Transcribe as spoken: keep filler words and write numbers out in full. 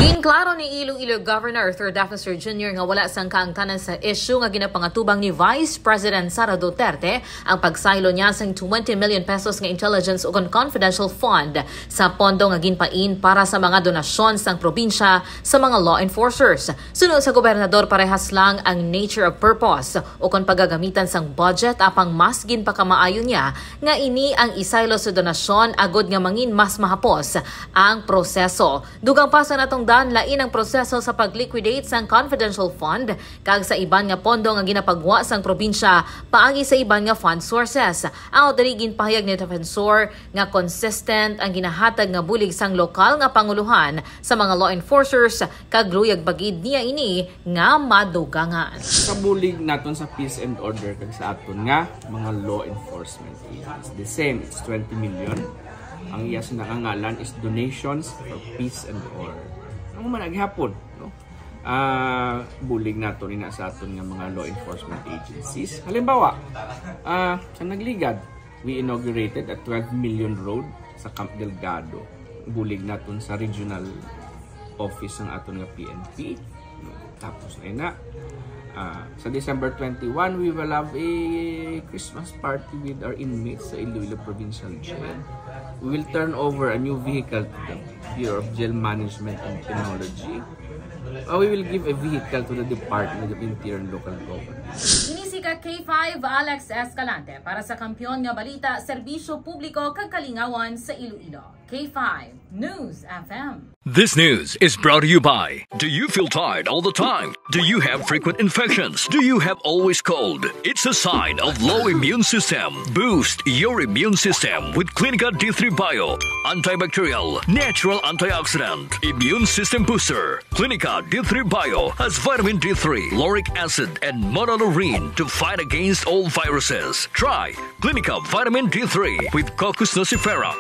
Ginklaro ni Iloilo Governor Arthur Defensor Junior nga wala sang kaangtanan sa isyu nga ginapangatubang ni Vice President Sara Duterte ang pagsaylo niya sang twenty million pesos nga intelligence ukon confidential fund sa pondo nga ginpain para sa mga donasyon sang probinsya sa mga law enforcers. Suno sa gobernador, parehas lang ang nature of purpose ukon pagagamitan sang budget, apang mas ginpakamaayo niya nga ini ang isaylo sa donasyon agod nga mangin mas mahapos ang proseso. Dugang pa sa natungdan, lain ang proseso sa pag-liquidate sang confidential fund kag sa iban nga pondo nga ginapagwa sang probinsya paagi sa iban nga fund sources. Ang diri ginpahayag ni Defensor nga consistent ang ginahatag nga bulig sang lokal nga panguluhan sa mga law enforcers kag luyag pa gid niya ini nga madugangan. Sa bulig naton sa peace and order kag sa aton nga mga law enforcement agents, the same, it's twenty million. Ang iya sinakangalan is donations for peace and order. Ang man gihapon, no? Ah, bulig naton ina sa aton nga mga law enforcement agencies. Halimbawa, ah, sa nagligad, we inaugurated a twelve million road sa Camp Delgado. Bulig naton sa regional office ng aton nga P N P. Tapos na ina. Ah, sa December twenty-one, we will have a Christmas party with our inmates sa Iloilo Provincial Jail. We will turn over a new vehicle to the Bureau of Jail Management and Penology. Uh, we will give a vehicle to the Department of Interior and Local Government. Ini si ka K five, Alex Escalante, para sa Kampiyon nga Balita, Serbisyo Publiko kag Kalingawan sa Iloilo. K five News F M. This news is brought to you by. Do you feel tired all the time? Do you have frequent infections? Do you have always cold? It's a sign of low immune system. Boost your immune system with Clinica D three Bio. Antibacterial, natural antioxidant, immune system booster. Clinica D three Bio has vitamin D three, lauric acid, and monolaurin to fight against all viruses. Try Clinica Vitamin D three with Cocos nucifera.